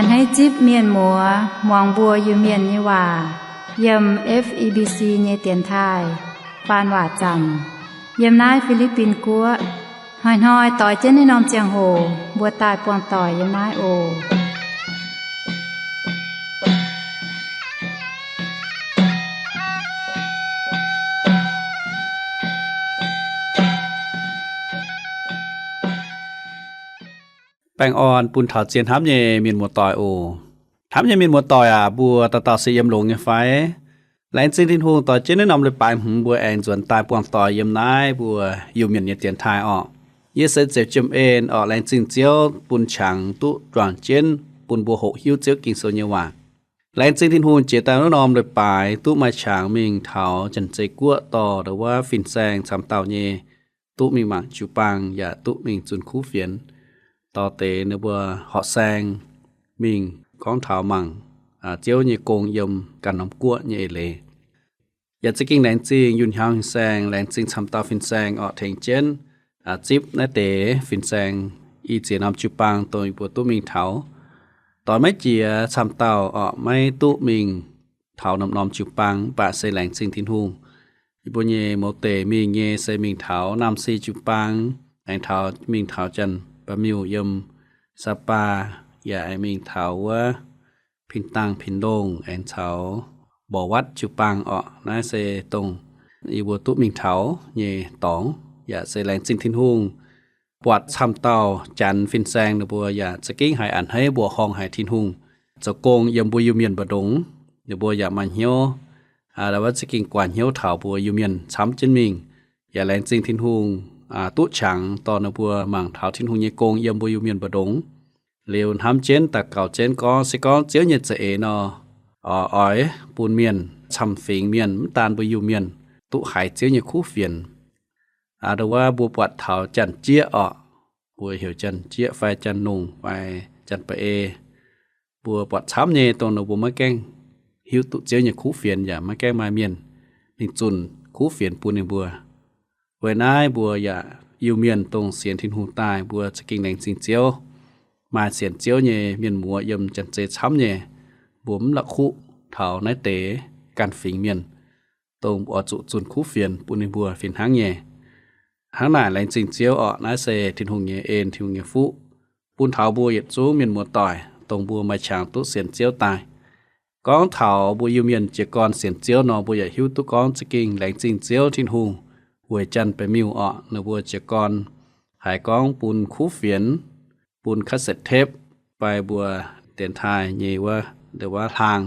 Hneiv zipv mienh muoz muangx mbuo Iu-Mienh nyei waac yiem F E B C nyei dienx taaih faan waac zaamc yiem naaiv Fi^li^bin Guoqv. Hnoi-hnoi doix jienv naaiv norm ziangh hoc mbuo daaih buangh doic yiem naaiv oc. Baengh orn bun taux zien hnamv nyei mienh muoz-doic oc. Hnamv nyei mienh muoz-doic aac, mbuo dauh dauh se yiem longx nyei fai? Laengz zingh Tin-Hungh doix jienv naaiv norm leiz-baaix hmz mbuo aengx nzuonx daaih buangh doic yiem naaiv mbuo Iu-Mienh nyei dienx taaih orqc. Yie se Zeux Jiem En orqc. Laengz zingh Ziouv bun qangx duqv juangc jienv bun mbuo hoqc hiuv Ziouv Ging-Sou nyei waac. Laengz zingh Tin-Hungh jiex daaih naaiv norm leiz-baaix duqv maaih qangx mingh taux Janx-Zei Guoqv dorh ndau wuov fin-saeng camv dauh nyei duqv mingh mangc jiu-baang yaac duqv mingh zunh kuv fienx. Dorh deix ninh mbuo horqc saeng mingh gorngv taux mangc Ziouv nyei gong yiem ganh norm guoqv nyei eix leiz. Yaac za'gengh laengz zingh Yunh Hiaang fin-saeng, laengz zingh camv dauh fin-saeng orqc tengx jienv zipv naaiv deix fin-saeng i ziex norm jiu-baang dongh yie mbuo duqv mingh taux. Doix maiv jiex camv dauh orqc maiv duqv mingh taux norm-norm jiu-baang, mv baac se laengz zingh Tin-Hungh, yie mbuo nyei mouz deic mingh nyei se mingh taux Naamh Si jiu-baang, aengx taux mingh taux Janx-Ba'miuh yiem Sapa, yaac aengx mingh taux wuov Pin Dangh, Pin Longh, aengx caux Mborqc Watv jiu-baang orqc. Naaiv se dongh yie mbuo duqv mingh taux nyei dorngx. Yaac se laengz zingh Tin-Hungh buatc camv dauh Janx fin-saeng ninh mbuo yaac za'gengh haiz a'hneiv mbuoqc horngh haic Tin-Hungh zoux gong yiem mbuo Iu-Mienh mbu'ndongx. Ninh mbuo yaac maaih hnyouv ndau wuov za'gengh guaax hnyouv taux mbuo Iu-Mienh camv jienv mingh. Yaac laengz zingh Tin-Hungh duqv qangx dorh ninh mbuo mangc taux Tin-Hungh nyei gong yiem mbuo Iu-Mienh mbu'ndongx. Liuz hnamv jienv daux gaux jienv gorngv, se gorngv Ziouv nyei za'eix nor, oix bun mienh camv-fingx mienh, mv daan mbuo Iu-Mienh, duqv haiz Ziouv nyei kuv fienx. Ndau wuov mbuo buatc taux Janx-Jieqv orqc, mbuo heuc Janx-Jieqv fai Janx-Nongh fai Janx-Ba'ei, mbuo buatc camv nyei dongh ninh mbuo maiv gaengh hiuv duqv Ziouv nyei kuv fienx yaac maiv gaengh maaih mienh mingh zunh kuv fienx bun ninh mbuo. Weic naaiv mbuo yaac Iu-Mienh dongh sienx Tin-Hungh daaih mbuo za'gengh laengz zingh Ziouv. Maaih sienx Ziouv nyei mienh muoz yiem Janx-Zei camv nyei, mbuo mv la'kuqv taux naaiv deix ganh fingx mienh, dongh oix zuqc zunh kuv fienx bun ninh mbuo fih hnangv nyei. Hnangv naaic laengz zingh Ziouv orqc. Naaiv se Tin-Hungh nyei en, Tin-Hungh nyei fuqv bun taux mbuo yietc zungv mienh muoz-doic, dongh mbuo maaih qangx duqv sienx Ziouv daaih. Gorngv taux mbuo Iu-Mienh jiez gorn sienx Ziouv nor, mbuo yaac hiuv duqv gorngv za'gengh laengz zingh Ziouv Tin-Hungh weic Janx-Ba'miuh orqc. Ninh mbuo jiez gorn haiz gorngv bun kuv fienx, bun cassette tape fai mbuo dienx taaih nyei wuov, ndau wuov hlaang,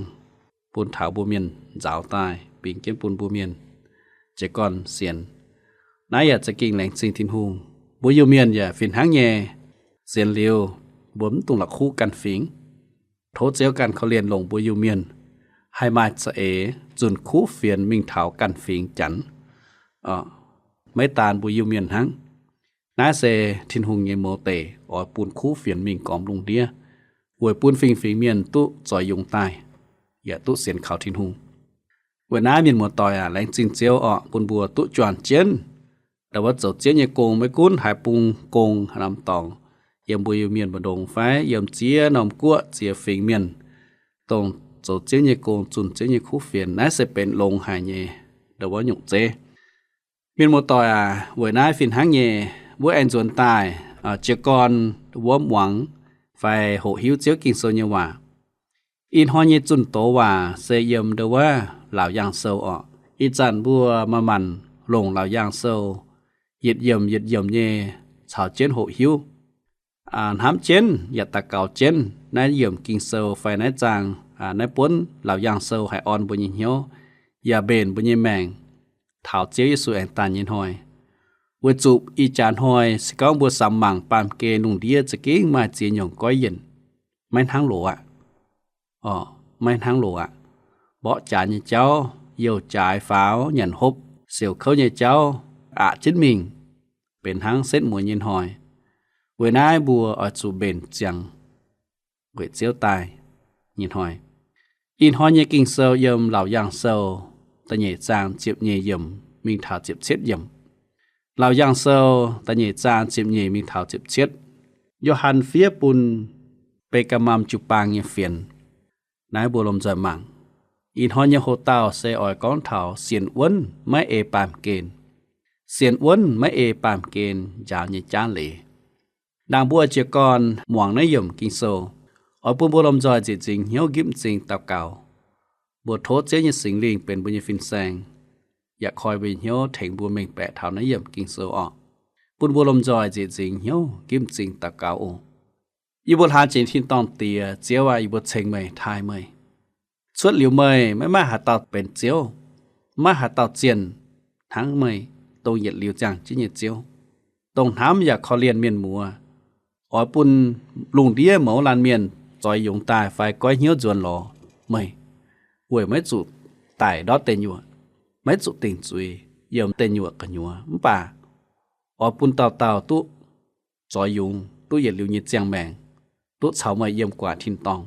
bun taux mbuo mienh nzaaux daaih bingx jienv bun mbuo mienh jiez gorn sienx. Naaiv yaac za'gengh laengz zingh Tin-Hungh. Mbuo Iu-Mienh yaac fih hnangv nyei. Sienx liuz, mbuo mv dungx la'kuqv ganh fingx. Tov Ziouv ganh korv-lienh longc mbuo Iu-Mienh haih maaih za'eix zunh kuv fienx mingh taux ganh fingx Janx. Maiv daan mbuo Iu-Mienh hnangv. Naaiv se Tin-Hungh nyei mouz deic oix bun kuv fienx mingh gormx lungh ndiev, weic bun fingx-fingx mienh duqv zoix yungz daaih, yaac duqv sienx kaux Tin-Hungh. Weic naaiv mienh muoz-doic aac, laengz zingh Ziouv orqc, bun mbuo duqv juangc jienv ndau wuov zoux Ziouv nyei gong. Maiv gunv haaix bung gong haaix norm dorngx, yiem mbuo Iu-Mienh mbu'ndongx fai yiem ziex norm guoqv ziex fingx mienh, dongh zoux Ziouv nyei gong, zunh Ziouv nyei kuv fienx, naaiv se benx longx haic nyei ndau wuov nyungc zeiv. Mienh muoz-doic aac, weic naaiv fih hnangv nyei, mbuo aengx nzuonx daaih jiez gorn wuov muangx fai hoqc hiuv Ziouv Ging-Sou nyei waac. Ih hnoi nyei zunh doz waac se yiem ndau wuov Laauc Yaangh Sou orqc. Ih zanc mbuo manc-manc longc Laauc Yaangh Sou yietc yiemc yietc yiemc nyei caux jienv hoqc hiuv, hnamv jienv yaac daux gaux jienv naaiv yiemc Ging-Sou fai naaiv zaang, naaiv buonv Laauc Yaangh Sou haih orn mbuo nyei hnyouv, yaac mbenc mbuo nyei maengc taux Ziouv Yesu aengx daaih nyei hnoi. Weic zuqc ih jaax hnoi se gorngv mbuo samx mangc baamh gen lungh ndiev za'gengh maaih ziex nyungc goiv yienc, maiv hnangv loz aqv. Maiv hnangv loz aqv. Mborqv jaax nyei jauv, youh jaaix faaux nyanc hopv siouc kouv nyei jauv aqc jienv mingh, benx hnangv setv mueiz nyei hnoi. Weic naaiv mbuo oix zuqc mbenc ziangx weic Ziouv daaih nyei hnoi. Ih hnoi nyei Ging-Sou yiem Laauc Yaangh Sou da'nyeic zaang ziepc nyeic yiemc mingh taux ziepc cietv yiemc. Laauc Yaangh Sou da'nyeic zaang ziepc nyeic mingh taux ziepc cietv. Yo^han fiev bun Beigamam jiu-baang nyei fienx. Naaiv mbuo lomh nzoih mangc. Ih hnoi nyei hoc-dauh se oix gorngv taux sienx wuonv maiv ei baamh gen. Sienx wuonv maiv ei baamh gen njaaux nyei jaav leiz. Ndaangc mbuo jiez gorn muangx naaiv yiemc Ging-Sou, oix bun mbuo lomh nzoih nzieqc nzingx hnyouv nqipv m'zing daux gaux. Mbuo tov Ziouv nyei Singx Lingh benx mbuo nyei fin-saeng, yaac koi mbuo nyei hnyouv tengx mbuo mengh baeqc taux naaiv yiemc Ging-Sou orqc. Bun mbuo lomh nzoih nzieqc nzingx hnyouv nqipv m'zing daux gaux oc. Yie mbuo hlaax jiex tin-dorngh Diex, Ziouv aac, yie mbuo ceng meih, taaih meih. Cuotv liuz meih, maiv maaih haaix dauh benx Ziouv, maiv maaih haaix dauh zienh hnangv meih, dongh yietc liuz ziangh jienv nyei Ziouv, dongh hnamv yaac korv-lienh mienh muoz. Oix bun lungh ndiev mouz laanh mienh zoix yungz daaih fai goiv hnyouv nzuonx lorz meih, weic maiv zuqc daic ndortv deic nyuoqc, maiv zuqc dingc zuiz yiem deic nyuoqc gu'nyuoz. Mv baac oix bun dauh dauh duqv zoix yungz, duqv yietc liuz nyei ziangh maengc, duqv caux meih yiem guaax tin-dorngh.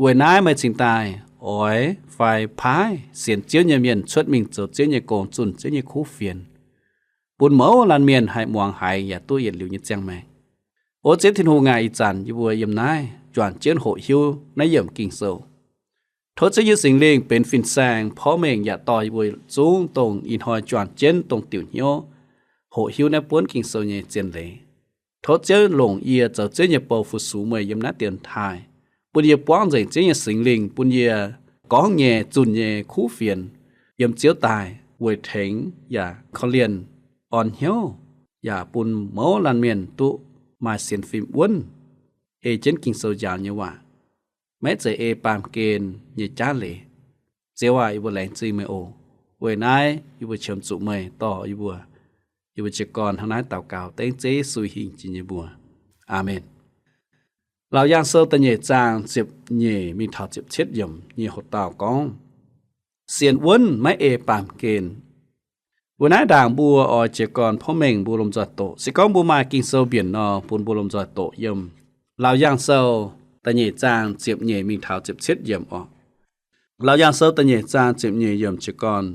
Weic naaiv meih cingx daaih oix fai paaiv sienx Ziouv nyei mienh cuotv mingh zoux Ziouv nyei gong, zunh Ziouv nyei kuv fienx, bun mouz laanh mienh haih muangx haiz yaac duqv yietc liuz nyei ziangh maengc. O Ziouv Tin-Hungh aac, ih zanc yie mbuo yiem naaiv juangc jienv hoqc hiuv naaiv yiemc Ging-Sou. Tov Ziouv nyei Singx Lingh benx fin-saeng porv mengh yaac dorh yie mbuo zungv dongh ih hnoi juangc jienv dongh diuc hnyouv hoqc hiuv naaiv buonv Ging-Sou nyei zien leiz. Tov Ziouv longc yie zoux Ziouv nyei bou fu-sux meih yiem naaiv dienx taaih, bun yie buangv nzengc Ziouv nyei Singx Lingh bun yie gorngv nyei, zunh nyei kuv fienx yiem Ziouv daaih weic tengx yaac korv-lienh, orn hnyouv, yaac bun mouz laanh mienh duqv maaih sienx fim wuonv, ei jienv Ging-Sou njaaux nyei waac, maiv zeiz ei baamh gen nyei jaav leiz. Ziouv aac, yie mbuo laengz zingh meih oc. Weic naaiv yie mbuo qiemx zuqc meih dorh yie mbuo. Yie mbuo jiez gorn hnangv naaiv daux gaux dengv Ziouv Yesu hingh jiex nyei mbuox. Aamen. Laauc Yaangh Sou da'nyeic zaang ziepc nyeic mingh taux ziepc cietv yiemc nyei hoc dauh gorngv, sienx wuonv maiv ei baamh gen. Weic naaiv ndaangc mbuo oix jiez gorn porv mengh mbuo lomh nzoih doqc. Se gorngv mbuo maaih Ging-Sou mbienc nor, bun mbuo lomh nzoih doqc yiem Laauc Yaangh Sou da'nyeic zaang ziepc nyeic mingh taux ziepc cietv yiemc orqc. Laauc Yaangh Sou da'nyeic zaang ziepc nyeic yiemc jiez gorn,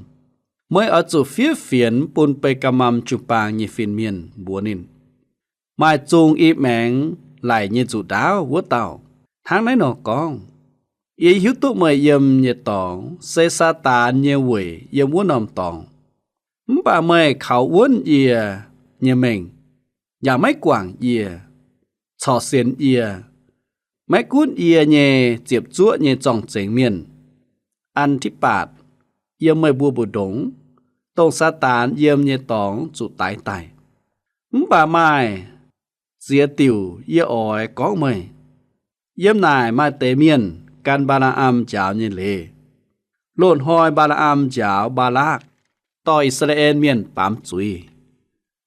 meih oix zuqc fiev fienx bun bei ga'mam jiu-baang nyei fin-mienh mbuox ninh, maaih zungh i maengx laic nyei nzuqc ndaauv wuov dauh hnangv naaiv nor gorngv, yie hiuv duqv meih yiem nyei dorngx se Saadaan nyei weic yiem wuov norm dorngx. Mv baac meih kaux wuonv yie nyei mengh, yaac maiv guangc yie, corc sienx yie, maiv gunv yie nyei ziepc zuoqv nyei zorng-zengx mienh, An^ti^batc, yiem meih mbuo mbu'ndongx, dongh Saadaan yiem nyei dorngx zuqc daix daic. Mv baac maaih ziex diuc yie oix gorngv meih. Yiem naaic maaih deix mienh gan Mbaa^laa^am njaaux nyei leiz. Loz-hnoi Mbaa^laa^am njaaux Mbaa^laakv dorh I^saa^laa^en Mienh baamz zuiz,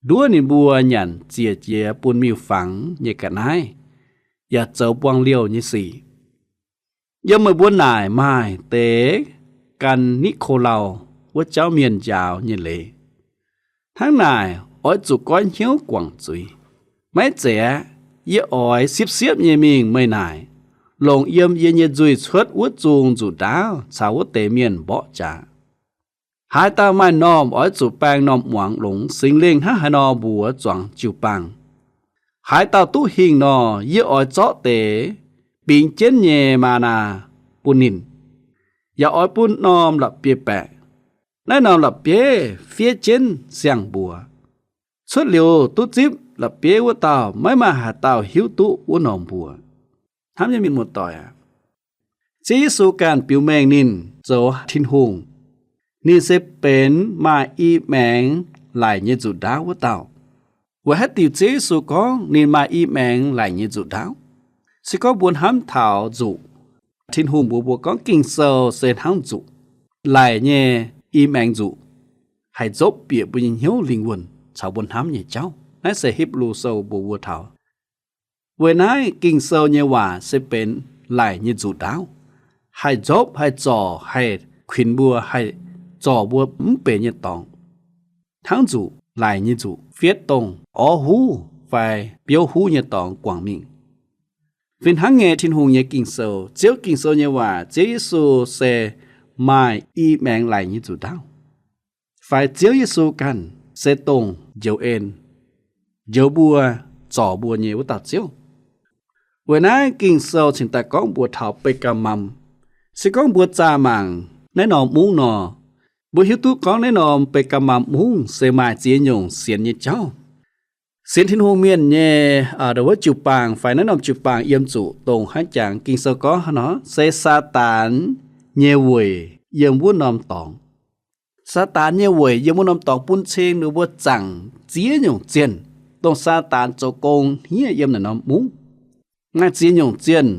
nduov ninh mbuo nyanc ziec jiex bun miuc-fangx nyei ga'naaiv, yaac zoux buangh liouh nyei sic. Yiem meih mbuo naaic maaih deix gan Ni^ko^lau wuov jauv mienh njaaux nyei leiz. Hnangv naaic, oix zuqc goiv hnyouv guangc zuiz. Maiv zeiz aeqv, yie oix siepv-siepv nyei mingh meih naaic, longc yiem yie nyei nzuih cuotv wuov zungh nzuqc ndaauv caux wuov deix mienh mborqv jaax. Haaix dauh maaih normh oix zuqc baeng normh muangx longx. Singx Lingh hnangv haaix nor mbuox zuangx jiu-baang, haaix dauh duqv hingh nor, yie oix zorqv deix bingx jienv nyei maa^naa bun ninh, yaac oix bun norm la'bieiv-baeqc. Naaiv norm la'bieiv fiev jienv siang-mbuox. Cuotv liuz duqv zipv la'bieiv wuov dauh maiv maaih haaix dauh hiuv duqv wuov norm mbuox. Hnamv nyei mienh muoz-doic aac, Ziouv Yesu ganh biux mengh ninh zoux Tin-Hungh. Ninh se benx maaih i maengx laic nyei nzuqc ndaauv wuov dauh. Weic haaix diuc Ziouv Yesu gorngv ninh maaih i maengx laic nyei nzuqc ndaauv? Se gorngv mbuo hnamv taux nzuqc, Tin-Hungh mbuox mbuo gorngv Ging-Sou se hnangv nzuqc, laic nyei i maengx nzuqc, haih nzopv bieqc mbuo nyei hnyouv lingh wuonh caux mbuo hnamv nyei jauv. Naaiv se Hipv^lu Sou mbuox mbuo taux. Weic naaiv Ging-Sou nyei waac se benx laic nyei nzuqc ndaauv, haih nzopv, haih zorc, haih kuinx mbuo, haih zorc mbuo mv benx nyei dorngx. Hnangv nzuqc, laic nyei nzuqc fiev dongh orv huv fai biouv huv nyei dorngx guangc mingh. Fih hnangv nyei, Tin-Hungh nyei Ging-Sou, Ziouv Ging-Sou nyei waac, Ziouv Yesu se maaih i maengx laic nyei nzuqc ndaauv. Fai Ziouv Yesu ganh se dongh njoux en, njoux mbuo, zorc mbuo nyei wuov dauh Ziouv. Weic naaiv Ging-Sou cingx daaih gorngv mbuox taux Be^gaa^mam. Se gorngv mbuo zaah mangc naaiv norm mungv nor, mbuo hiuv duqv gorngv naaiv norm Be^gaa^mam Mungv se maaih ziex nyungc sienx nyei jauv. Sienx Tin-Hungh mienh nyei, aa, wuov jiu-baang fai naaiv norm jiu-baang yiem zuqc dongh hnangv jangx Ging-Sou gorngv hnangv nor, se Saadaan nyei weic yiem wuov norm dorngx. Saadaan nyei weic yiem wuov norm dorngx bun cing ninh mbuo zaangc ziex nyungc zienh, dongh Saadaan zoux gong hniev yiem naaiv norm mungv. Maaih ziex nyungc zienh,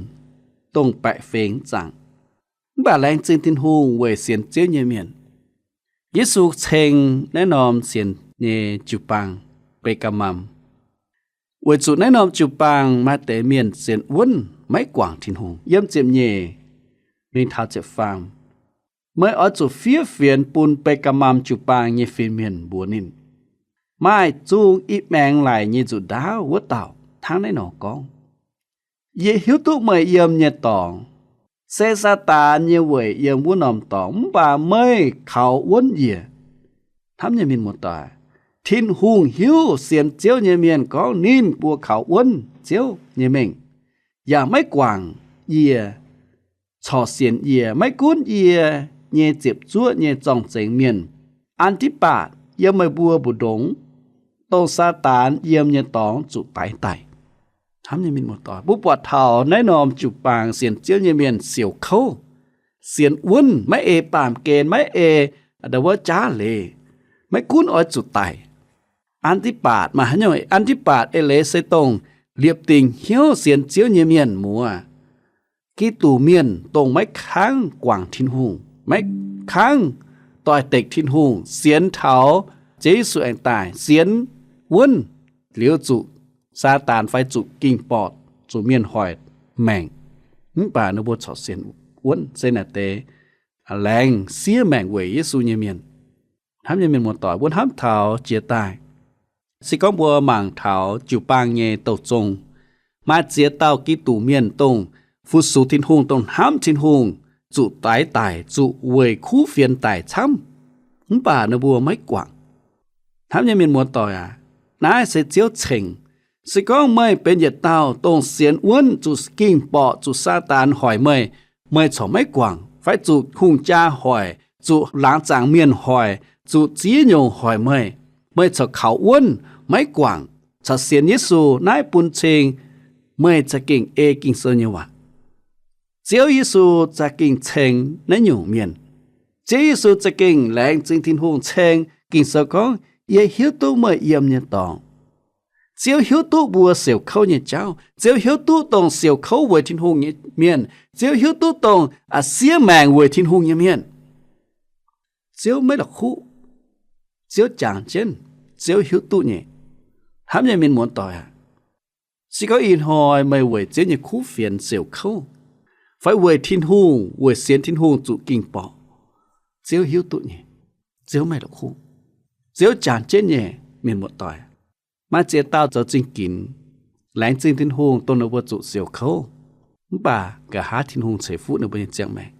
dongh baeqc fingx zaangc. Mv baac laengz zingh Tin-Hungh weic sienx Ziouv nyei mienh, Yesu ceng naaiv norm sienx nyei jiu-baang Be^gaa^mam. Weic zuqc naaiv norm jiu-baang maaih deix mienh sienx wuonv maiv guangc Tin-Hungh. Yiem ziepc nyeic mingh taux ziepc faam, meih oix zuqc fiev fienx bun Be^gaa^mam jiu-baang nyei fin-mienh mbuox ninh, maaih zung i maengx laic nyei nzuqc ndaauv wuov dauh hnangv naaiv nor gorngv, Yie hiuv duqv meih yiem nyei dorngx se Saadaan nyei weic yiem wuov norm dorngx, mv baac meih kaux wuonv yie. Hnamv nyei mienh muoz-doic, Tin-Hungh hiuv sienx Ziouv nyei mienh gorngv ninh mbuo kaux wuonv Ziouv nyei mengh, yaac maiv guangc yie, corc sienx yie. Maiv gunv yie nyei ziepc zuoqv nyei zorng-zengx mienh, An^ti^mbatc, yiem meih mbuo mbu'ndongx, dongh Saadaan yiem nyei dorngx zuqc daix daic. Hnamv nyei mienh muoz-doic, mbuo buatc taux naaiv norm jiu-baang sienx Ziouv nyei mienh siouc kouv, sienx wuonv, maiv ei baamh gen, maiv ei ndo wuov jaav leiz, maiv gunv oix zuqc daic. An^ti^mbatc maaih haaix nyungc? An^ti^mbatc eix leiz se dongh liepc dingc hnyouv sienx Ziouv nyei mienh muoz. Giduc mienh dongh maiv kangv guangc Tin-Hungh, maiv kangv doix-dekc Tin-Hungh, sienx taux Ziouv Yesu aengx daaih, sienx wuonv liuz zuqc Saadaan fai zuqc ging-borqc, zuqc mienh hoic maengc. Mv baac ninh mbuo corc sienx wuonv se naaic deix laengz siev maengc weic Yesu nyei mienh. Hnamv nyei mienh muoz-doic, mbuo hnamv taux jiex daaih, se gorngv mbuo mangc taux jiu-baang nyei douh zong, maaih ziex dauh Giduc mienh dongh fu-sux Tin-Hungh, dongh hnamv Tin-Hungh, zuqc daix daic, zuqc weic kuv fienx daic camv, mv baac ninh mbuo maiv guangc. Hnamv nyei mienh muoz-doic aac, naaiv se Ziouv ceng. Se gorngv meih benx yietc dauh dongh sienx wuonv, zuqc ging-borqc, zuqc Saadaan hoic meih, meih corc maiv guangc, fai zuqc hungh jaa hoic, zuqc laangz zaangc mienh hoic, zuqc ziex nyungc hoic meih, meih corc kaux wuonv maiv guangc, corc sienx Yesu, naaiv bun cing meih za'gengh ei Ging-Sou nyei waac. Ziouv Yesu za'gengh ceng naaiv nyungc mienh. Ziouv Yesu za'gengh laengz zingh Tin-Hungh ceng. Ging-Sou gorngv, Yie hiuv duqv meih yiem nyei dorngx. Ziouv hiuv duqv mbuo siouc kouv nyei jauv. Ziouv hiuv duqv dongh siouc kouv weic Tin-Hungh nyei mienh. Ziouv hiuv duqv dongh siev maengc weic Tin-Hungh nyei mienh. Ziouv maiv la'kuqv. Ziouv jangx jienv. Ziouv hiuv duqv nyei. Hnamv nyei mienh muoz-doic aac, se gorngv ih hnoi meih weic Ziouv nyei kuv fienx siouc kouv, fai weic Tin-Hungh, weic sienx Tin-Hungh zuqc ging-borqc, Ziouv hiuv duqv nyei. Ziouv maiv la'kuqv. Ziouv jangx jienv nyei, mienh muoz-doic. Maaih ziex dauh zoux zingh ginx, laengz zingh Tin-Hungh dongh ninh mbuo zuqc siouc kouv, mv baac nqa'haav Tin-Hungh ceix fuqv ninh mbuo nyei ziangh maengc.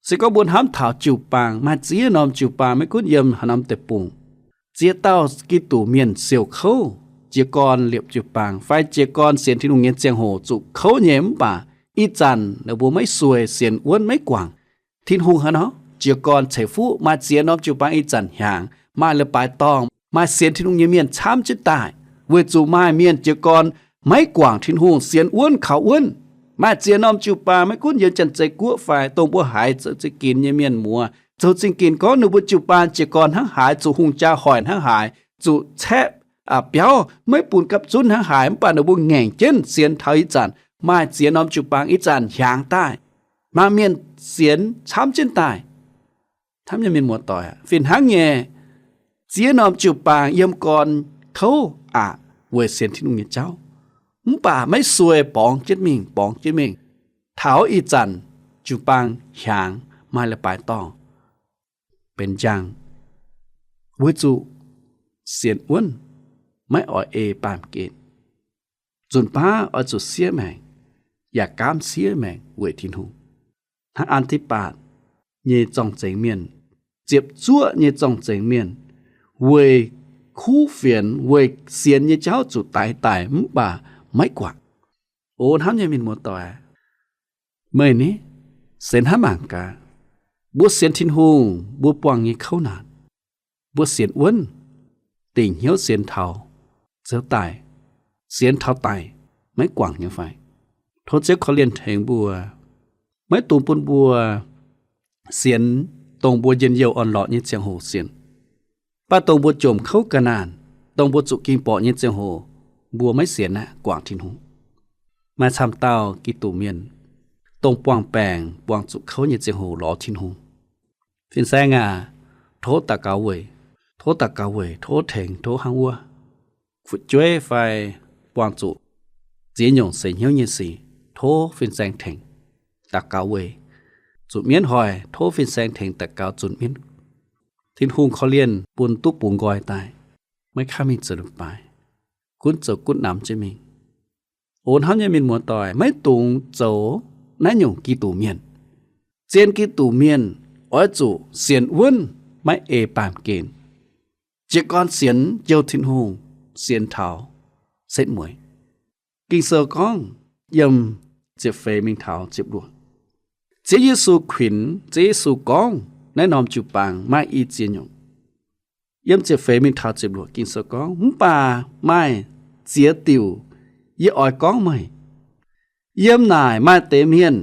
Se gorngv mbuo hnamv taux jiu-baang, maaih ziex norm jiu-baang, maiv gunv yiem haaix norm deic-bung, ziex dauh Giduc mienh siouc kouv, jiez gorn liepc jiu-baang fai jiez gorn sienx Tin-Hungh nyei ziangh hoc zuqc kouv nyei, mv baac ih zanc ninh mbuo maiv sueih, sienx wuonv maiv guangc. Tin-Hungh haaix nor jiez gorn ceix fuqv maaih ziex norm jiu-baang ih zanc hiaangx, maaih leiz-baaix dorngh, maaih sienx Tin-Hungh nyei mienh camv jienv daaih, weic zuqc maaih mienh jiez gorn maiv guangc Tin-Hungh, sienx wuonv kaux wuonv. Maaih ziex norm jiu-baang, maiv gunv yiem Janx-Zei Guoqv fai dongh mbuo haiz zoux zingh ginx nyei mienh muoz, zoux zingh ginx gorngv ninh mbuo jiu-baang jiez gorn hnangv haaix, zuqc hungh jaa hoic hnangv haaix, zuqc caeqv biauv maiv bun gapv zunv hnangv haaix, mv baac ninh mbuo ngaengc jienv sienx taux ih zanc maaih ziex norm jiu-baang ih zanc hiaangx daaih, maaih mienh sienx camv jienv daaih. Hnamv nyei mienh muoz-doic, fih hnangv nyei, ziex norm jiu-baang yiem gorn kouv aqc weic sienx Tin-Hungh nyei jauv, mv baac maiv sueih, borngz jienv mingh, borngz jienv mingh, taux ih zanc jiu-baang hiaangx, maaih leiz-baaix dorngh, benx njang, weic zuqc sienx wuonv, maiv oix ei baamh gen. Nzunc baav oix zuqc siev maengc, yaac gaamv siev maengc weic Tin-Hungh. Hnangv An^ti^mbatc nyei zorng-zengx mienh, ziepc zuoqv nyei zorng-zengx mienh, weic kuv fienx, weic sienx nyei jauv zuqc daix daic mv baac maiv guangc. O hnamv nyei mienh muoz-doic, meih ni, sienx hnangv mangc gaax, mbuo sienx Tin-Hungh mbuo buangh nyei kouv naanc, mbuo sienx wuonv, dingc hnyouv sienx taux ziouc daic, sienx taux daic, maiv guangc nyei fai? Tov Ziouv korv-lienh tengx mbuo, maiv dungx bun mbuo sienx dongh mbuo njien-youh orn-lorqc nyei ziangh hoc sienx. Mv baac dongh mbuo jomc kouv ga'naanh, dongh mbuo zuqc ging borqc nyei ziangh hoc, mbuo maiv sienx aqv, guangc Tin-Hungh. Maaih camv dauh Giduc mienh, dongh buangh baengc buangh zuqc kouv nyei ziangh hoc lorz Tin-Hungh, Fin-saeng aac, tov daux gaux weic, tov daux gaux weic, tov tengx, tov hnangv wuov. Fu'jueiv fai buangh zuqc ziex nyungc seix hnyouv nyei sic, tov fin-saeng tengx, daux gaux weic. Zuqc mienv hoic, tov fin-saeng tengx daux gaux zunh mienv. Tin-Hungh korv-lienh bun duqv bungx nqoi daaih, maiv kangv mingh zoux leiz-baaix, gunv zoux gunv namx jienv mingh. O hnamv nyei mienh muoz-doic, maiv dungx zoux naaiv nyungc Giduc mienh. Zien Giduc mienh oix zuqc sienx wuonv, maiv ei baamh gen. Jiez gorn sienx Tin-Hungh sienx taux setv mueiz. Ging-Sou gorngv yiem ziepc feix mingh taux ziepc luoqc, Ziouv Yesu kuinx, Ziouv Yesu gorngv naaiv norm jiu-baang maaih i ziex nyungc. Yiem ziepc feix mingh taux ziepc luoqc Ging-Sou gorngv, Mv baac maaih ziex diuc yie oix gorngv meih. Yiem naaic maaih deix mienh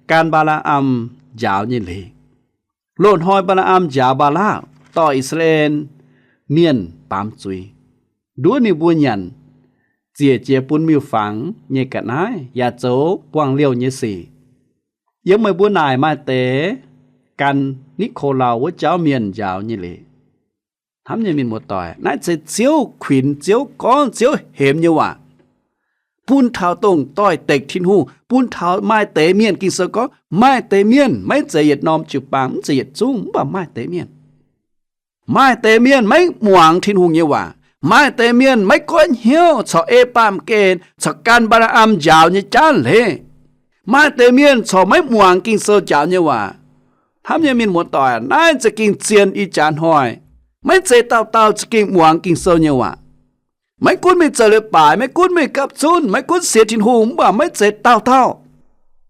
gan Mbaa^laa^am njaaux nyei leiz. Loz-hnoi Mbaa^laa^am njaaux Mbaa^laakv dorh I^saa^laa^en Mienh baamz zuiz, nduov ninh mbuo nyanc ziec jiex bun miuc-fangx nyei ga'naaiv yaac zoux buangh liouh nyei sic. Yiem meih mbuo naaic maaih deix gan Ni^ko^lau wuov jauv mienh njaaux nyei leiz. Hnamv nyei mienh muoz-doic, naaiv se Ziouv kuinx, Ziouv gorngv, Ziouv hemx nyei waac, bun taux dongh doix-dekc Tin-Hungh, bun taux maaih deix mienh. Ging-Sou gorngv maaih deix mienh, maiv zeiz yietc norm jiu-baang, mv zeiz yietc zungv, mv baac maaih deix mienh. Maaih deix mienh maiv muangx Tin-Hungh nyei waac. Maaih deix mienh maiv goiv hnyouv corc ei baamh gen, corc gan Mbaa^laa^am njaaux nyei jaav leiz. Maaih deix mienh corc maiv muangx Ging-Sou njaaux nyei waac. Hnamv nyei mienh muoz-doic, naaiv za'gengh zien ih jaax hnoi. Maiv zeiz dauh dauh za'gengh muangx Ging-Sou nyei waac. Maiv gunv meih zoux leiz-baaix, maiv gunv meih gapv zunv, maiv gunv sienx Tin-Hungh, mv baac maiv zeiz dauh dauh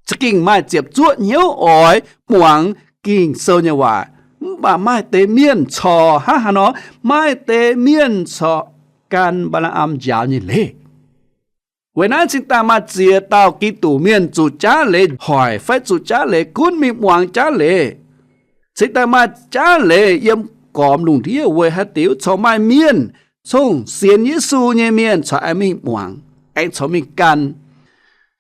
za'gengh maaih ziepc zuoqv hnyouv oix muangx Ging-Sou nyei waac. Mv baac maaih deix mienh corc hnangv haaix nor, maaih deix mienh corc gan Mbaa^laa^am njaaux nyei leiz. Weic naaiv cingx daaih maaih ziex dauh Giduc mienh zuqc jaav leiz hoic fai zuqc jaav leiz gunv mingh muangx jaav leiz. Cingx daaih maaih jaav leiz yiem gormx lungh ndiev weic haaix diuc corc maaih mienh, congh sienx Yesu nyei mienh corc aengx mingh muangx, aengx corc mingh gan.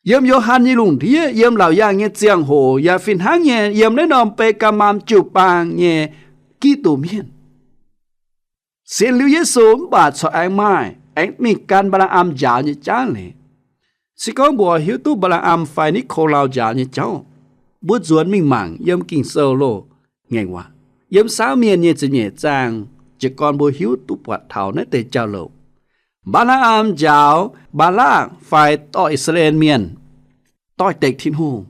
Yiem Yo^han nyei lungh ndiev, yiem laauc yaangh nyei ziangh hoc yaac fih hnangv nyei, yiem naaiv norm Begaa^maam jiu-baang nyei Giduc mienh sienx liuz Yesu mv baac corc aengx maaih, aengx mingh gan Mbaa^laa^am njaaux nyei jaav leiz. Se gorngv mbuo hiuv duqv Mbaa^laa^am fai Ni^ko^lau njaaux nyei jauv, mbuo nzuonx mingh mangc yiem Ging-Sou loz-ngaengc waac, yiem Saamv Mienh nyei ziepc nyeic zaang, jiez gorn mbuo hiuv duqv buatc taux naaiv deix jauv-louc. Mbaa^laa^am njaaux Mbaa^laakv fai dorh I^saa^laa^en Mienh doix-dekc Tin-Hungh.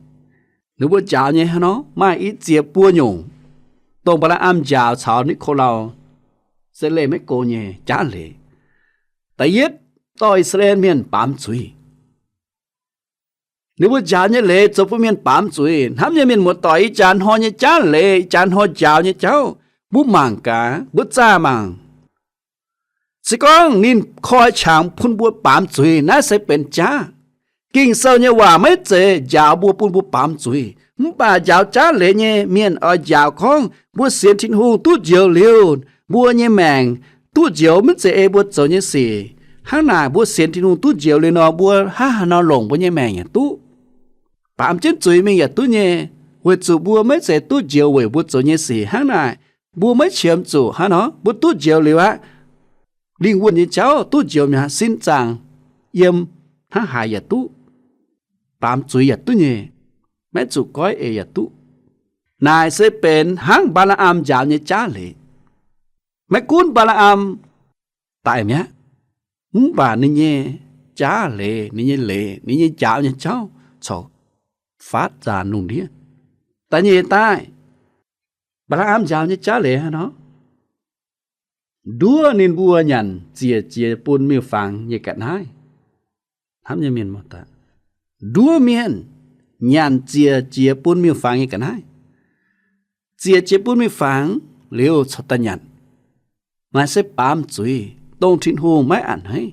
Ninh mbuo njaaux nyei hnangv nor maaih i ziex buo nyungc, dongh Mbaa^laa^am njaaux caux Ni^ko^lau se leih maiv go nyei jaav leiz. Da'yietv, dorh I^saa^laa^en Mienh baamz zuiz. Ninh mbuo njaaux nyei leiz zoux bun mienh baamz zuiz. Hnamv nyei mienh muoz-doic, ih jaax hnoi nyei jaav leiz, ih jaax hnoi njaaux nyei jauv, mbuo mangc gaax, mbuo zaah mangc. Se gorngv ninh koi qangx bun mbuo baamz zuiz, naaiv se benx jaav. Ging-Sou nyei waac maiv zeiz njaaux mbuo bun mbuo baamz zuiz. Mv baac njaaux jaav leiz nyei mienh oix njaaux gorngv mbuo sienx Tin-Hungh duqv njoux liuz, mbuo nyei maengc duqv njoux, maiv zeiz ei mbuo zoux nyei sic. Hnangv naaic, mbuo sienx Tin-Hungh duqv njoux liuz nor, mbuo hnangv haaix nor longc mbuo nyei maengc yaac duqv. Baamz jienv zuiz mingh yaac duqv nyei, weic zuqc mbuo maiv zeiz duqv njoux weic mbuo zoux nyei sic. Hnangv naaic, mbuo maiv qiemx zuqc hnangv nor, mbuo duqv njoux liuz aqv, lingh wuonh nyei jauv duqv njoux mi'aqv, sin zaangc yiem hnangv haaix yaac duqv. Baamz zuiz yaac duqv nyei, maiv zuqc goiv eix yaac duqv. Naaic se benx hnangv Mbaa^laa^am njaaux nyei jaav leiz. Maiv gunv Mbaa^laa^am daic mi'aqv, mv baac ninh nyei jaav leiz, ninh nyei leiz, ninh nyei njaaux nyei jauv corc faatv nzaanx lungh ndiev. Da'nyeic daaih, Mbaa^laa^am njaaux nyei jaav leiz hnangv nor, nduov ninh mbuo nyanc ziec jiex bun miuc-fangx nyei ga'naaiv. Hnamv nyei mienh muoz-doic, nduov mienh nyanc ziec jiex bun miuc-fangx nyei ga'naaiv. Ziec jiex bun miuc-fangx liuz corc daaih nyanc. Naaiv se baamz zuiz, dongh Tin-Hungh maiv a'hneiv.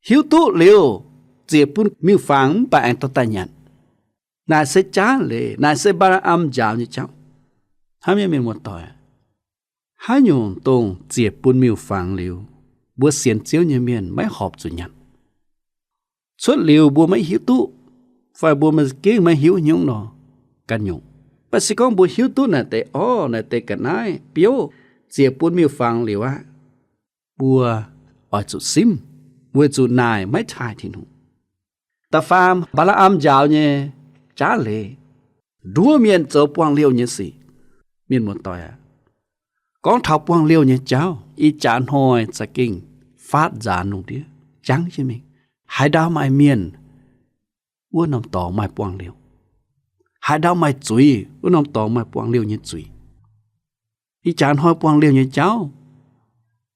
Hiuv duqv liuz, ziec bun miuc-fangx mv baac aengx dorh daaih nyanc. Naaic se jaav leiz, naaic se Mbaa^laa^am njaaux nyei jauv. Hnamv nyei mienh muoz-doic, haaix nyungc dongh ziec bun miuc-fangx liuz, mbuo sienx Ziouv nyei mienh maiv horpc zuqc nyanc. Cuotv liuz mbuo maiv hiuv duqv, fai mbuo maiv za'gengh maiv hiuv nyungc nor, ganh nyungc. Mv baac se gorngv mbuo hiuv duqv naaic deix orv, naaic deix ga'naaiv biouv ziec bun miuc-fangx liuz aqv, mbuo oix zuqc simv, weic zuqc naaic maiv taaih Tin-Hungh. Da'faam, Mbaa^laa^am njaaux nyei jaav leiz, nduov mienh zoux buangh liouh nyei sic. Mienh muoz-doic aac, gorngv taux buangh liouh nyei jauv, ih jaax hnoi za'gengh faatv nzaanx lungh ndiev jangv jienv mingh. Haaix ndau maaih mienh, wuov norm dorngx maaih buangh liouh. Haaix ndau maaih zuiz, wuov norm dorngx maaih buangh liouh nyei zuiz. Ih jaax hnoi buangh liouh nyei jauv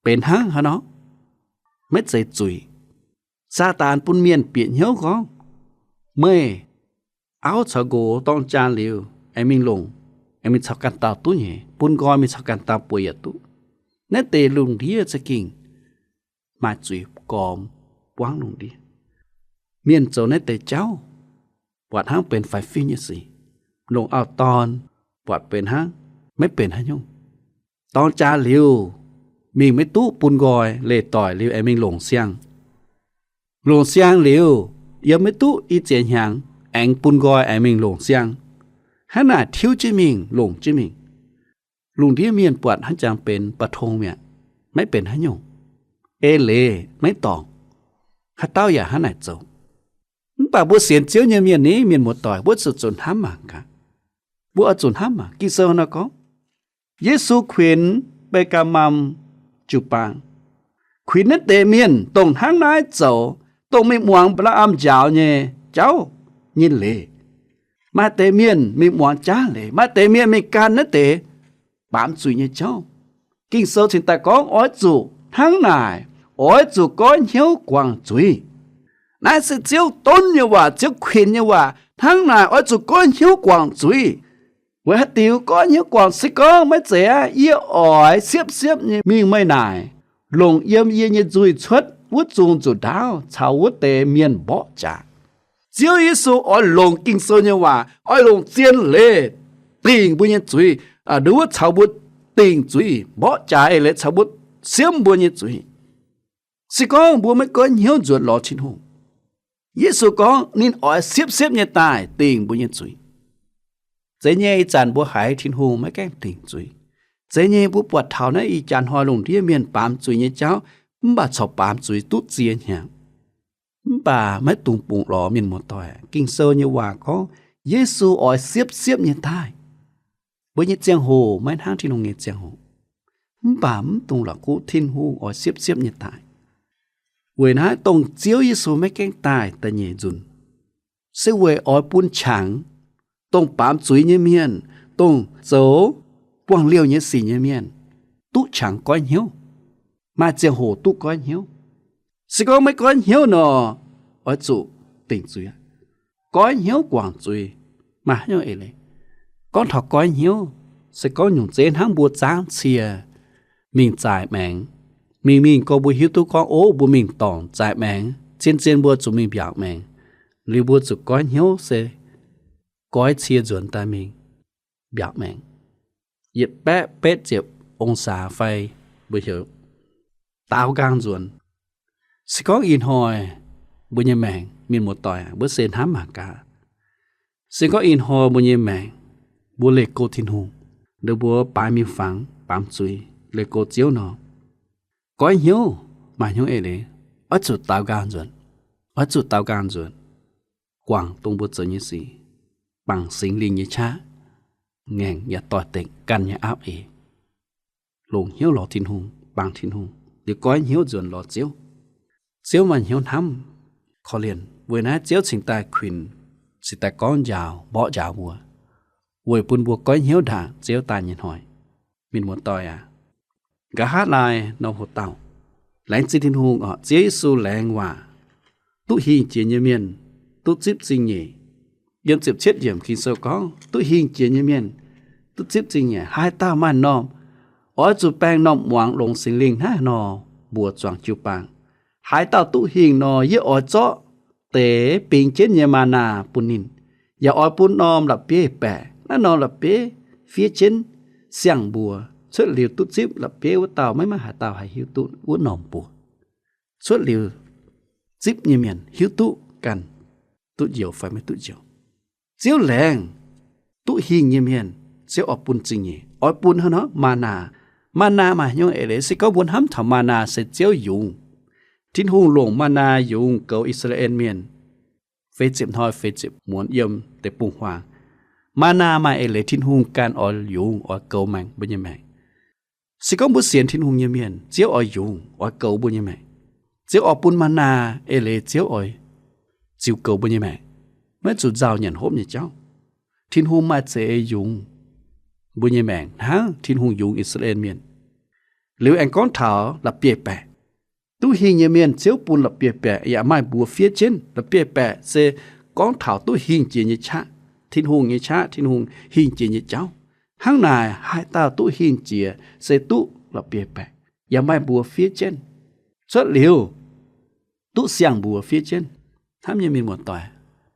benx hnangv haaix nor? Maiv zeiz zuiz. Saadaan bun mienh bieqc hnyouv gorngv, meih auv caux nqox dorng jaa liuz aengx mingh longc, aengx mingh caux ganh dauh duqv nyei, bun nqoi mingh caux ganh dauh bueix yaac duqv. Naaiv deix lungh ndiev za'gengh maaih zuiz gormx buangv lungh ndiev. Mienh zoux naaiv deix jauv buatc hnangv benx faix-fim nyei sic. Longc auv-dorn buatc benx hnangv maiv benx haaix nyungc. Dorng jaa liuz, mingh maiv duqv bun nqoi, leih doic liuz aengx mingh longc siang. Longc siang liuz, yiem maiv duqv i ziex hnyangx, aengx bun nqoi aengx mingh longc siang. Hnangv naaic tiuv jienv mingh, longc jienv mingh. Lungh ndiev mienh buatc hnangv jangx benx ba'tong mi'aqv, maiv benx haaix nyungc. Eix leiz maiv dorngc. Haaix dauh yaac hnangv naaic zoux. Mv baac mbuo sienx Ziouv nyei mienh ni, mienh muoz-doic, mbuo zuqc zuqc hnamv mangc gaax. Mbuo oix zuqc hnamv mangc. Ging-Sou nor gorngv, Yesu kuinx Mbe^gaa^mam jiu-baang, kuinx naaiv deix mienh dongh hnangv naaiv zoux, dongh mingh muangx Mbaa^laa^am njaaux nyei jauv nyei leiz. Maaih deix mienh mingh muangx jaav leiz, maaih deix mienh mingh gan naaiv deix baamz zuiz nyei jauv. Ging-Sou cingx daaih gorngv oix zuqc hnangv naaic, oix zuqc goiv hnyouv guangc zuiz. Naaiv se Ziouv donv nyei waac, Ziouv kuinx nyei waac. Hnangv naaic oix zuqc goiv hnyouv guangc zuiz. Weic haaix diuc goiv hnyouv guangc? Se gorngv maiv zeiz aqv, yie oix siepv-siepv nyei mingh meih naaic, longc yiem yie nyei nzuih cuotv wuov zungh nzuqc ndaauv caux wuov deix mienh mborqv jaax. Ziouv Yesu oix longc Ging-Sou nyei waac, oix longc zien leiz dingc mbuo nyei zuiz, nduov caux mbuo dingc zuiz, mborqv jaax eix leiz caux mbuo siemv mbuo nyei zuiz. Se gorngv mbuo maiv goiv hnyouv nzuonx lorz Tin-Hungh, Yesu gorngv ninh oix siepv-siepv nyei daaih dingc mbuo nyei zuiz. Zeiz nyei ih zanc mbuo haiz Tin-Hungh maiv gaengh dingc zuiz. Zeiz nyei mbuo buatc taux naaiv ih jaax hnoi lungh ndiev mienh baamz zuiz nyei jauv, mv baac corc baamz zuiz duqv ziex hnyangx. Mv baac maiv dungx bungx lorz, mienh muoz-doic. Ging-Sou nyei waac gorngv Yesu oix siepv-siepv nyei daaih. Mbuo nyei ziangh hoc maiv hnangv Tin-Hungh nyei ziangh hoc. Mv baac mv dungx la'kuqv, Tin-Hungh oix siepv-siepv nyei daaih. Weic naaiv dongh Ziouv Yesu maiv gaengh daaih da'nyeic nzunc, se weic oix bun qangx dongh baamz zuiz nyei mienh, dongh zoux buangh liouh nyei sic nyei mienh duqv qangx goiv hnyouv, maaih ziangh hoc duqv goiv hnyouv. Se gorngv maiv goiv hnyouv nor, oix zuqc dingc zuiz. Goiv hnyouv guangc zuiz maaih haaix nyungc eix leiz? Gorngv taux goiv hnyouv, se gorngv nyungc zeiv hnangv mbuo zaangv cie mingh zaaic maengx. Mingh mingh gorngv mbuo hiuv duqv gorngv, ov, mbuo mingh dorngc zaaic maengx, zien-zien mbuo zuqc mingh mbiaauc maengx. Liuz mbuo zuqc goiv hnyouv se goiv cie nzuonx daaih mingh mbiaauc maengx, yietc baeqv betv ziepc ong-saax fai mbuo heuc daaux nqaang nzuonx. Se gorngv ih hnoi mbuo nyei maengc, mienh muoz-doic, mbuo se hnamv mangc gaax. Se gorngv ih hnoi mbuo nyei maengc, mbuo leih go Tin-Hungh, liuz mbuo baaix miuc-fangx, baamz zuiz, leih go Ziouv nor, goiv hnyouv maaih hnyouv eix leiz? Oix zuqc daaux nqaang nzuonx. Oix zuqc daaux nqaang nzuonx, guangc dongh mbuo zoux nyei sic, bangc Singx Lingh nyei qaqv, ngaengc yaac doix-dekc ganh nyei aapv eix, longc hnyouv lorz Tin-Hungh, bangc Tin-Hungh, liuz goiv hnyouv nzuonx lorz Ziouv. Ziouv maaih hnyouv hnamv, korv-lienh. Weic naaiv Ziouv cingx daaih kuinx, cingx daaih gorngv njaaux, mborqv njaaux mbuo, weic bun mbuo goiv hnyouv ndaangc Ziouv daaih nyei hnoi. Mienh muoz-doic aac, nqa'haav laai norm hoc dauh, laengz zingh Tin-Hungh oc. Ziouv Yesu laengz waac duqv hingh jiex nyei mienh, duqv zipv zingh nyeic. Yiem ziepc cietv yiemc Ging-Sou gorngv, duqv hingh jiex nyei mienh duqv zipv zingh nyeic. Haaix dauh maaih m'normh, oix zuqc baeng m'normh muangx longx Singx Lingh hnangv nor mbuox zuangx jiu-baang, haaix dauh duqv hingh nor, yie oix zorqv deix bingx jienv nyei maa^naa bun ninh, yaac oix bun norm la'bieiv-baeqc. Naaiv norm la'bieiv fiev jienv siang-mbuox. Cuotv liuz duqv zipv la'bieiv wuov dauh maiv maaih haaix dauh haih hiuv duqv wuov norm mbuox. Cuotv liuz zipv nyei mienh hiuv duqv ganh duqv njoux fai maiv duqv njoux. Ziouv laengz duqv hingh nyei mienh, Ziouv oix bun zingh nyeic, oix bun hnangv nor maa^naa. Maa^naa maaih haaix nyungc eix leiz? Se gorngv mbuo hnamv taux maa^naa se Ziouv yungz. Tin-Hungh longc maa^naa yungz goux I^saa^laa^en Mienh feix ziepc hnoi feix ziepc muonz yiem deic-bung-huaang. Maa^naa maaih eix leiz Tin-Hungh ganh oix yungz, oix goux maengc mbuo nyei maengc. Se gorngv mbuo sienx Tin-Hungh nyei mienh, Ziouv oix yungz, oix goux mbuo nyei maengc. Ziouv oix bun maa^naa eix leiz Ziouv oix ziux goux mbuo nyei maengc, maiv zuqc nzauh nyanc hopv nyei jauv. Tin-Hungh maaih za'eix yungz mbuo nyei maengc hnangv Tin-Hungh yungz I^saa^laa^en Mienh. Liuz aengx gorngv taux la'bieiv-baeqc. Duqv hingh nyei mienh Ziouv bun la'bieiv-baeqc, yaac maaih mbuox fiev jienv. La'bieiv-baeqc se gorngv taux duqv hingh jiex nyei qaqv, Tin-Hungh nyei qaqv, Tin-Hungh hingh jiex nyei jauv. Hnangv naaic, haaix dauh duqv hingh jiex se duqv la'bieiv-baeqc, yaac maaih mbuox fiev jienv. Cuotv liuz, duqv siang-mbuox fiev jienv. Hnamv nyei mienh muoz-doic,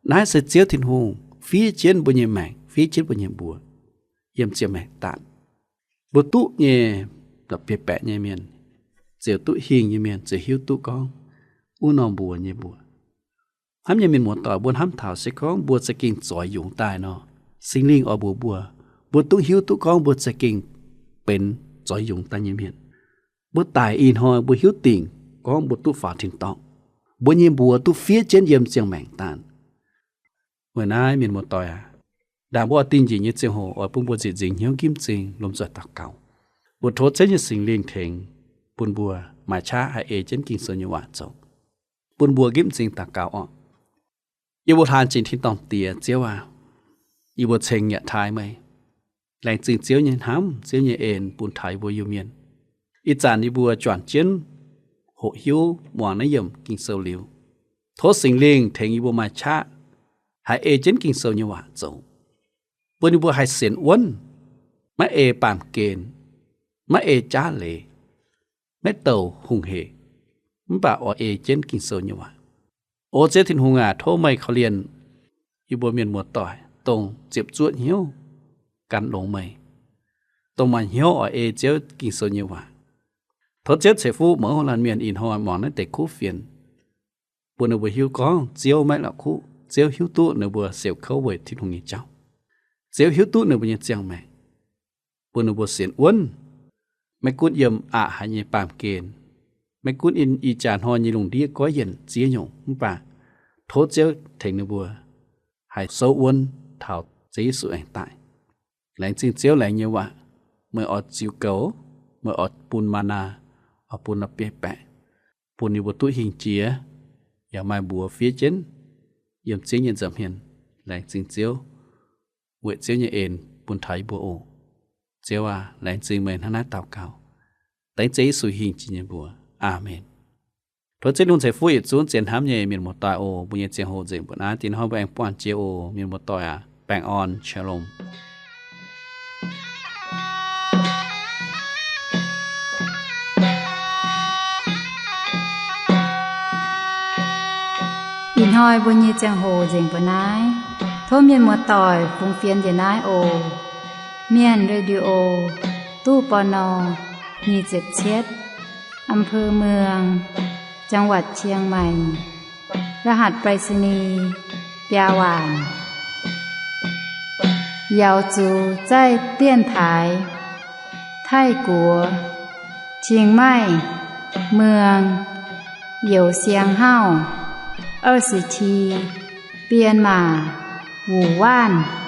naaiv se Ziouv Tin-Hungh fiev jienv mbuo nyei maengc, fiev jienv mbuo nyei mbuox yiem ziangh maengc daanh. Mbuo duqv nyei, la'bieiv-baeqc nyei mienh, ziouc duqv hingh nyei mienh ziouc hiuv duqv gorngv wuov norm mbuox nyei mbuox. Hnamv nyei mienh muoz-doic, mbuo hnamv taux se gorngv mbuo za'gengh zoix yungz daaih nor, Singx Lingh oix mbuox mbuo, mbuo duqv hiuv duqv gorngv mbuo za'gengh benx zoix yungz daaih nyei mienh. Mbuo daic ih hnoi mbuo hiuv dingc gorngv mbuo duqv faaux tin-dorngh. Mbuo nyei mbuox duqv fiev jienv yiem ziangh maengc daanh. Weic naaiv mienh muoz-doic aac, ndaangc mbuo oix dingh njiec nyei ziangh hoc oix bun mbuo nzieqc nzingx hnyouv nqimv m'zing lomh nzoih daux gaux. Mbuo tov Ziouv nyei Singx Lingh tengx bun mbuo maaih qaqv haih ei jienv Ging-Sou nyei waac zoux. Bun mbuo nqimv m'zing daux gaux orqc. Yie mbuo hlaang jiex tin-dorngh Diex, Ziouv aac, yie mbuo ceng yaac taaih meih. Laengz zingh Ziouv nyei hnamv, Ziouv nyei en bun taux yie mbuo Iu-Mienh. Ih zanc yie mbuo juangc jienv hoqc hiuv muangx naaiv yiemc Ging-Sou liuz, tov Singx Lingh tengx yie mbuo maaih qaqv haih ei jienv Ging-Sou nyei waac zoux, bun yie mbuo haih sienx wuonv, maiv ei baamh gen, maiv ei jaav leiz, maiv douc hungh heic, mv baac oix ei jienv Ging-Sou nyei waac. O Ziouv Tin-Hungh aac, tov meih korv-lienh yie mbuo mienh muoz-doic, dongh ziepc zuoqv hnyouv gan longx meih, dongh maaih hnyouv oix ei Ziouv Ging-Sou nyei waac. Tov Ziouv ceix fuqv mouz laanh mienh ih hnoi muangx naaiv deix kuv fienx, bun ninh mbuo hiuv gorngv Ziouv maiv la'kuqv. Ziouv hiuv duqv ninh mbuo siouc kouv weic Tin-Hungh nyei jauv. Ziouv hiuv duqv ninh mbuo nyei ziangh maengc, bun ninh mbuo sienx wuonv, maiv gunv yiem aqc haic nyei baamh gen, maiv gunv yiem ih jaax hnoi nyei lungh ndiev goiv yienc ziex nyungc, mv baac tov Ziouv tengx ninh mbuo haih souv wuonv taux Ziouv Yesu aengx daaih. Laengz zingh Ziouv laengz nyei waac, meih oix ziux goux, meih oix bun maa^naa, oix bun la'bieiv-baeqc, bun ninh mbuo duqv hingh jiex, yaac maaih mbuox fiev jienv yiem Ziouv nyei nza'hmien. Laengz zingh Ziouv, weic Ziouv nyei en bun taux yie mbuo oc. Ziouv aac, laengz zingh meih hnangv naaiv daux gaux, dengv Ziouv Yesu hingh jiex nyei mbuox. Aamen. Tov Ziouv Tin-Hungh ceix fuqv yietc zungv zien hnamv nyei mienh muoz-doic oc. Mbuo nyei ziangh hoc nzengc mbuo naaiv, dingc hnoi mbuo aengx buangh jiex oc. Mienh muoz-doic aac, baengh orn, shalom. Ih hnoi mbuo nyei ziangh hoc nzengc mbuo naaiv. Tov mienh muoz-doic fungx fienx njiec naaiv oc. Mienh Radio, ตู้ ปณ. nyic ziepc cietv, อำเภอเมือง จังหวัดเชียงใหม่ รหัสไปรษณีย์ biaa waanc. 瑶族在电台 Taiv-Guoqv, Chiang Mai, Muang, Youh Siang Hauv, 二十七, Bienh Maac, Wuonh Waanc.